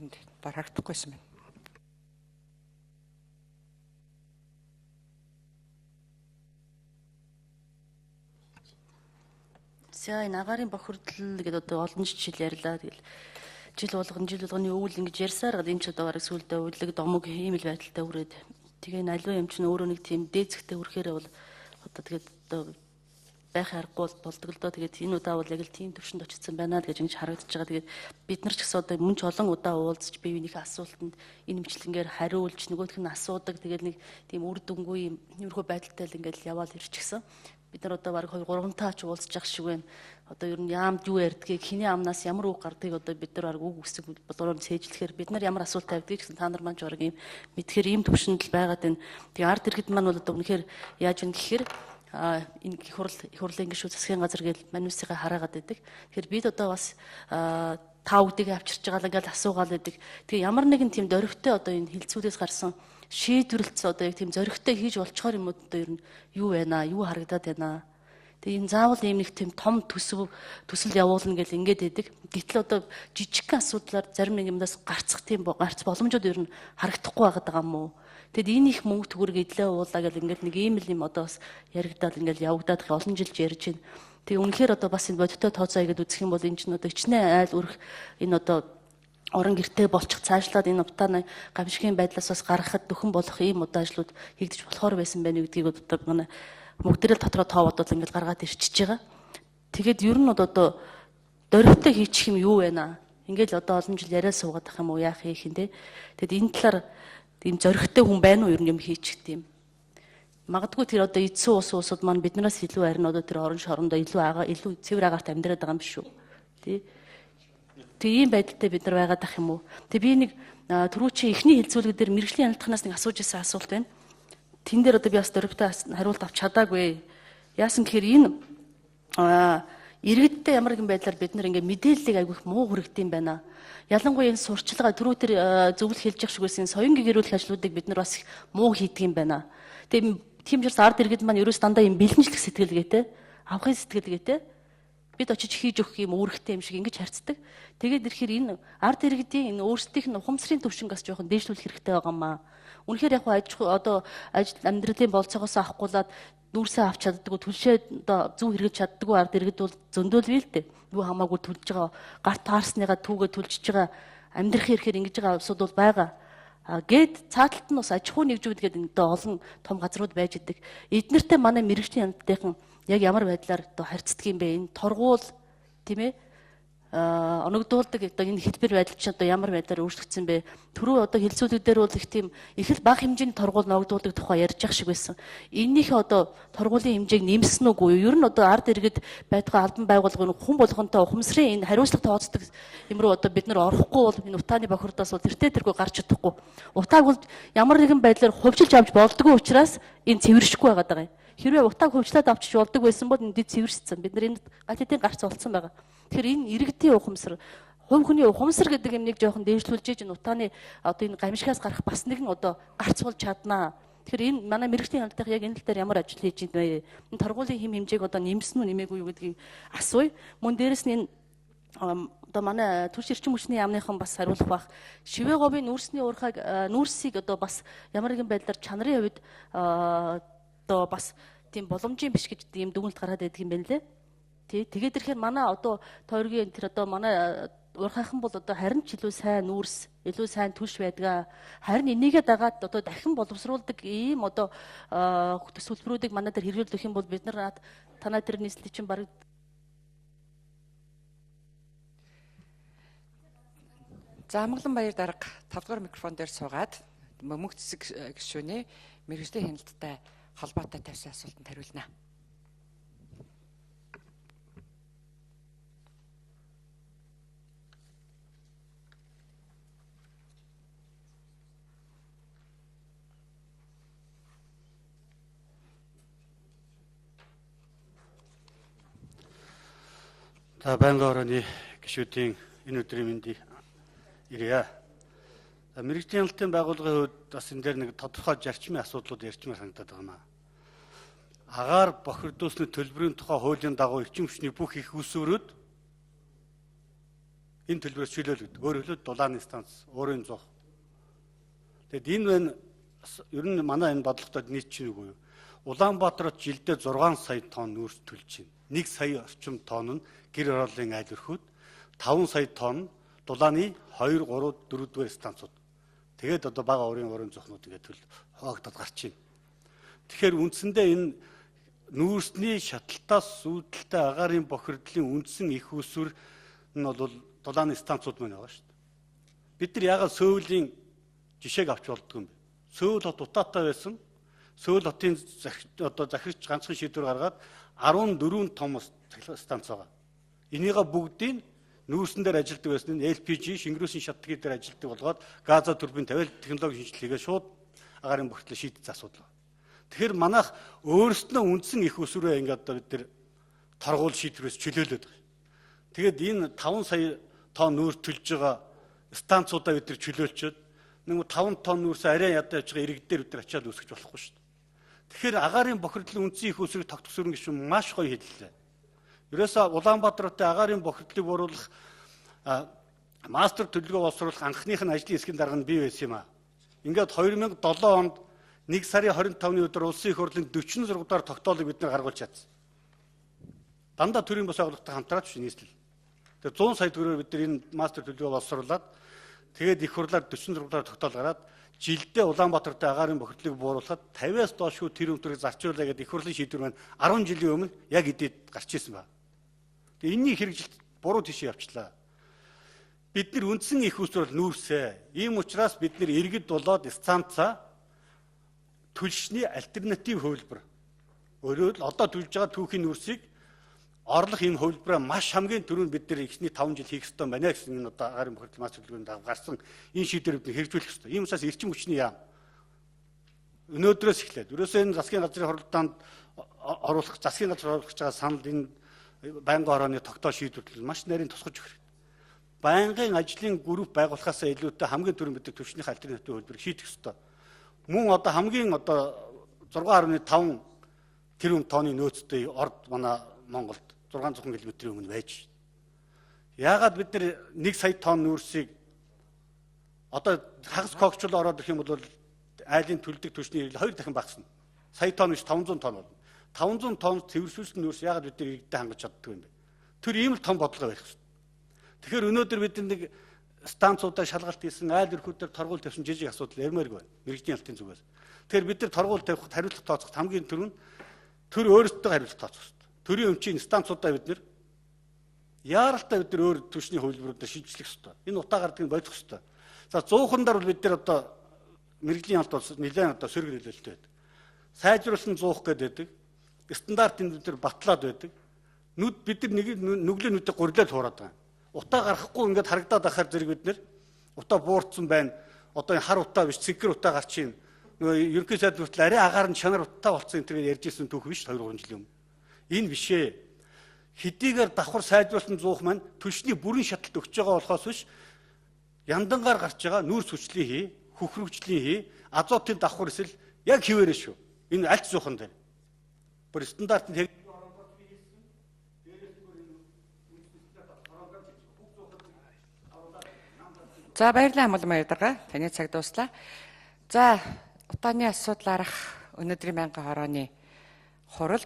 Энд дор харагдахгүйсэн байна. За, энэ агаарын бохирдол гэдэг одоо олон жил ярьлаа. Тэгэл жил болгон жил болгоны өвөл ингэж ярьсаар гад энэ ч одоо бараг сүулдэ өвлөг домог ийм л байдалтай үрээд. Тэгээ энэ аливаа юм чинь өөрөө нэг тийм дээцэгтэй үрэхээр бол одоо тэгээд одоо байх аргагүй болдог л доо. Тэгээд энэ удаа бол яг л тийм төвшөнд очсон байна л гэж ингэж харагдаж байгаа. Тэгээд бид нар ч гэсэн одоо мөн ч олон удаа уулзч бие биенийхээ асуултанд энэ мэтлэнгээр хариулж нөгөөх нь асуудаг. Тэгээд нэг тийм үр дүнгүй юм иймэрхүү байдалтай л ингээд яваал ирчихсэн. Бид нар одоо бараг 2 3 таа ч уулзчих шиг байна. Одоо ер нь яамд юу ярьдгийг, хиний амнаас ямар үг гардгийг одоо бид нар бараг үг үсэг болоороо цээжлэхээр бид нар ямар асуулт тавьдгийг гэсэн та нар маань ч бараг ийм мэдхээр ийм төвшөнд л байгаад байна. Тэгээ ард иргэд маань бол одоо үнэхээр яаж юм гэхээр энэ их хурл их хурлын гишүүд засгийн газар гээл манусыгаа хараагаад байдаг. Тэгэхээр бид одоо бас та бүгдийг авчирч байгаа л ингээл асуугаал байдаг. Тэгээ ямар нэгэн тийм дөрвтэй одоо энэ хилцүүдээс гарсан шийдвэрлэлц одоо яг тийм зоригтой хийж болчоор юмуд одоо ер нь юу байна, юу харагдаад байна. Тэгээ энэ заавал ийм нэг тийм том төсөв төсөл явуулна гэл ингээд байдаг. Гэтэл одоо жижигхэн асуудлаар зарим нэг юмдаас гарцах тийм гарц боломжууд ер нь харагдахгүй байгаад байгаа юм уу? Тэгэд энэ их мөнгө төгрөг идлээ уулаа гэл ингээд нэг ийм л юм одоо бас яригадаад ингээд явагдаад олон жилж ярьж байна. Тэгээ үнэхээр одоо бас энэ бодиттой тооцоо хийгээд үзэх юм бол энэ чинь одоо хичнээн айл өрх энэ одоо орон гэртээ болчих цаашлаад энэ утааны гамшигын байдлаас бас гаргахад дөхөн болох ийм одоо ажлууд хийгдэж болохоор байсан байна гэдгийг одоо манай бүгдээрээ л дотроо тоо бодвол ингээд гаргаад ирчихэж байгаа. Тэгээд ер нь одоо дөрвтэй хийчих юм юу байна? Ингээд л одоо олон жил яриа суугаад ах юм уу яах юм те. Тэгэд энэ талаар ийм зоригтой хүн байна уу ер нь юм хийчих тийм. Магадгүй тэр одоо эдсэн ус усуд маань биднээс илүү харин одоо тэр орон шорондоо илүү ага илүү цэвэр агаарт амьдраад байгаа юм биш үү? Тий. Тэг ийм байдалтай бид нар байгаад ах юм уу? Тэг би нэг түрүүчийн эхний хилцүүлэг дээр мэрэгжлийн хяналтнаас нэг асууж ирсэн асуулт байна. Тэн дээр одоо би бас дөрвтэй хариулт авч чадаагүй. Яасан гэхээр энэ иргэдтэй ямар нэгэн байдлаар бид нар ингээ мэдээллийг айгүйх муу хүргэдэм байна. Ялангуяа энэ сурчлагаа түрүү тэр зөвлөх хэлж явах шиг байсан соён гэрүүлэх ажлуудыг бид нар бас их муу хийдэг юм байна. Тэгээ тийм учраас ард иргэд маань ерөөс дандаа юм бэлэнчлэх сэтгэлгээтэй, авахын сэтгэлгээтэй бид очиж хийж өгөх юм үүрэгтэй юм шиг ингэж харьцдаг. Тэгээд ирэхээр энэ ард иргэдийн энэ өөрсдийнх нь ухамсарын төвшинг бас жоохон дээшлүүлэх хэрэгтэй байгаа маа. Үнэхээр яг аж одоо ажил амьдралын болцоогоос авахгүйлаад нүүрсээ авч чаддаггүй, түлшээ одоо зөв хэрэгж чаддаггүй ард иргэд бол зөндөөл бий л дээ. Юу хамаагүй түлж байгаа, гарт таарсныгаа түүгээ түлжиж байгаа, амьдрах ирэхээр ингэж байгаа улсууд бол байгаа. Гээд цааталт нь бас аж ахуй нэгжүүд гэдэг одоо олон том газрууд байж идэг. Эднэртэй манай мэрэгжлийн хяналтынхан яг ямар байдлаар одоо харьцдаг юм бэ? Энэ торгуул тийм ээ оногдуулдаг одоо энэ хэлбэр байдал чинь одоо ямар байдлаар өөрчлөгдсөн бэ? Түрүү одоо хэлцүүлэг дээр бол их тийм их л бага хэмжээний торгуул ногдуулдаг тухай ярьж явах шиг байсан. Эннийхээ одоо торгуулийн хэмжээг нэмсэн үгүй юу? Ер нь одоо ард иргэд байтугай албан байгууллагын хүн болгонтой ухамсарын энэ хариуцлага тооцдог юм руу одоо бид нар орохгүй бол энэ утааны бохирдоос бол тэртээ тэргүй гарч чадахгүй. Утааг бол ямар нэгэн байдлаар хувьчилж авч болдгоо учраас энэ цэвэршихгүй байгаа даа. Хэрвээ утааг хувьчлаад авчиж болдог байсан бол энэ дэд цэвэршсэн. Бид нар энэ гал хэдийн гарц болцсон байгаа. Тэгэхээр энэ иргэдийн ухамсар, хувь хүний ухамсар гэдэг юмыг жоохон дээшлүүлж иж энэ утааны одоо энэ гамшигаас гарах бас нэгэн одоо гарц болж чаднаа. Тэгэхээр энэ манай мэрэгжлийн хяналтынх яг энэ тал дээр ямар ажил хийж байна вэ? Энэ торгуулийн хэм хэмжээг одоо нэмсэн үү нэмээгүй юу гэдгийг асууя. Мөн дээрэс нь энэ одоо манай түлш эрчим хүчний яамныхан бас хариулах бах. Шивээ говийн нүүрсний уурхайг нүүрсийг одоо бас ямар нэгэн байдлаар чанарын хувьд одоо бас тийм боломжийн биш гэж ийм дүгнэлт гаргаад байдаг юм байна лээ. Тий. Тэгээд ирэхээр манай одоо тойргийн тэр одоо манай уурхайхан бол одоо харин ч илүү сайн нүүрс, илүү сайн түлш байдгаа. Харин энийгээ дагаад одоо дахин боловсруулдаг ийм одоо төс төлбөрүүдийг манай дээр хэрэгжүүлэх юм бол бид нар танай тэр нийслэл чинь бараг За, Амгалан баяр дарга 5 дугаар микрофон дээр суугаад мөнх цэцэг гишүүний мэрэгжлийн хяналттай холбоотой тавьсан асуултанд хариулна. За, байнгын орооны гишүүдийн энэ өдрийн мэндийг ирье. За, мэрэгжлийн хяналтын байгууллагын хувьд бас энэ дээр нэг тодорхой зарчмын асуудлууд ярьчмаар санагдаад байгаа юм аа. Агаар бохирдуулсны төлбөрийн тухай хуулийн дагуу эрчим хүчний бүх их усврүүд Энэ төлбөрөөс чөлөөлөгдөг. Өөрөөр хэлбэл дулааны станц, уурын зух. Тэгэд энэ байна ер нь манай энэ бодлоготод нийт чинь үгүй юу? Улаанбаатарт жилдээ 6 сая тонн нүүрс төлж байна. 1 сая орчим тонн нь гэр хорооллын айл өрхүүд, 5 сая тонн дулааны 2, 3, 4 дугаар станцууд. Тэгээд одоо бага уурын зохнууд ингээд төл хуваагдаад гарч байна. Тэгэхээр үндсэндээ энэ нүүрсний шаталтаас үүдэлтэй агаарын бохирдлын үндсэн их усүр нь бол дулааны станцууд маань байгаа шүү дээ. Бид нар яагаад Сөүлийн жишээг авч болдгоо юм бэ? Сөүл хот утаатай байсан. Сөүл хотын одоо захирч ганцхан шийдвэр гаргаад 14 том станц байгаа. Энийгээ бүгдийг нүүрсэн дээр ажилладаг байсан нь LPG шингэрүүсийн шатлагын дээр ажилладаг болгоод газа турбин тавиал технологи шинжилгээгээ шууд агаарын бохирдлоо шийдсэн асуудал. Тэгэхээр манайх өөрсдөө үндсэн их усүрээ ингээд одоо бид нар торгуул шийдвэрээс чөлөөлөд байгаа. Тэгээд энэ 5 сая тонн нүүрс төлж байгаа станцуудаа бид нар чөлөөлчөөд нэг 5 тонн нүүрс арай ядаа явж байгаа иргэдээр бид нар ачаал үүсгэж болохгүй шүү дээ. Тэгэхээр агаарын бохирдлын үндсэн их усрыг тогтох сүрэн гишүүн маш гоё хэллээ. Ерөөсөө Улаанбаатар хотын агаарын бохирдлыг бууруулах мастер төлөвлөгөө боловсруулах анхных нь ажлын хэсгийн дарга нь бий байсан юм аа. Ингээд 2007 онд 1 сарын 25-ны өдөр улсын их хурлын 46 дахь тогтоолыг бид нар гаргуулж чадсан. Дандаа төрийн бус байгууллагатай хамтраач биш нийслэл. Тэгээ 100 сая төгрөгөөр бид нар энэ мастер төлөвлөгөө боловсруулад тэгээд их хурлаар 46 дахь тогтоол гараад жилдээ Улаанбаатарт агаарын бохирдлыг бууруулахад 50-аас доошгүй тэр өнтөрийг зарчуулаа гэдэг их хурлын шийдвэр маань 10 жилийн өмнө яг эдэд гарч ирсэн байна. Тэгээ энэний хэрэгжилт буруу тийшээ явчлаа. Бид нар үндсэн их усрал нүүрсээ. Ийм учраас бид нар иргэд болоод станцаа түлшний альтернатив хувилбар. Өөрөөр хэл одоо төлж байгаа түүхийн нүүрсийг орлох ийм хувилбараа маш хамгийн түрүүнд бид нар эхний 5 жил хийх ёстой байна гэсэн энэ одоо агаарын бохирдол мастер төлөвлөгөөнд дагуу гарсан энэ шийдвэрийг бид хэрэгжүүлэх ёстой. Ийм учраас эрчим хүчний яам өнөөдрөөс эхлээд ерөөсөө энэ засгийн газрын хуралдаанд оруулах засгийн газар оруулах гэж байгаа санал энэ байнгын хорооны тогтоол шийдвэрлэл маш нарийн тусгаж өгөх хэрэгтэй. Байнгын ажлын групп байгуулахаасаа илүүтэй хамгийн түрүүнд бид түвшнийх альтернатив хувилбарыг шийдэх ёстой. Мөн одоо хамгийн одоо 6.5 тэрбум тонны нөөцтэй орд манай Монголд 600 км-ийн өмнө байж. Яагаад бид нар 1 сая тонн нүүрсийг одоо хагас когчл ороод ирэх юм бол айлын төлдөг түвшний хэрэглээ 2 дахин багасна. Сая тонн биш 500 тонн болно. 500 тонн цэвэршүүлсэн нүүрс яагаад бид нар иргэдэд хангаж чаддгүй юм бэ? Тэр ийм л том бодлого байх хэрэгтэй. Тэгэхээр өнөөдөр бид нэг станцуудаа шалгалт хийсэн, айл өрхүүдээр торгуул тавьсан жижиг асуудал ярмааргүй байна. Мэргэжлийн ялтын зүгээс. Тэгэхээр бид нар торгуул тавихад хариуцлага тооцох хамгийн түрүүнд төр өөрсдөө хариуцлага тооцох хэрэгтэй. Төрийн өмчийн станцуудаа бид нар яаралтай бид нар өөр түвшний хувилбаруудаар шийдвэрлэх хэрэгтэй. Энэ утаа гардгийг бодох хэрэгтэй. За 100 дар бол бид нар одоо мэргэжлийн ялт бол нэлээд одоо сөрөг нөлөөлөлтэй байдаг. Сайжруулсан 100 гэдэг байдаг. Стандартын бид нар батлаад байдаг. Нүд бид нар нэг нүглийн нүдийг гурилаад хуураад байгаа. Утаа гарахгүй ингээд харагдаад байхаар зэрэг бид нар утаа буурсан байна. Одоо энэ хар утаа биш цэнхэр утаа гарч ийн. Нөгөө ерөнхий сайд хүртэл арай агаар нь чанар утаа болсон энэ төр ярьж ирсэн түүх биш 2 3 жилийн өмнө. Энэ биш ээ. Хэдийгээр давхар сайжруулсан зуух маань түлшний бүрэн шаталт өгч байгаа болохоос биш яндангаар гарч байгаа нүүрс хүчлийн хий, хөхрөгчлийн хий, азотын давхар эсэл яг хിവэрэ шүү. Энэ альт зуухан дээр. Бүр стандартын За баярлалаа Амгалан баяр дарга. Таны цаг дууслаа. За утааны асуудал арах өнөөдрийн байнгын хорооны хуралд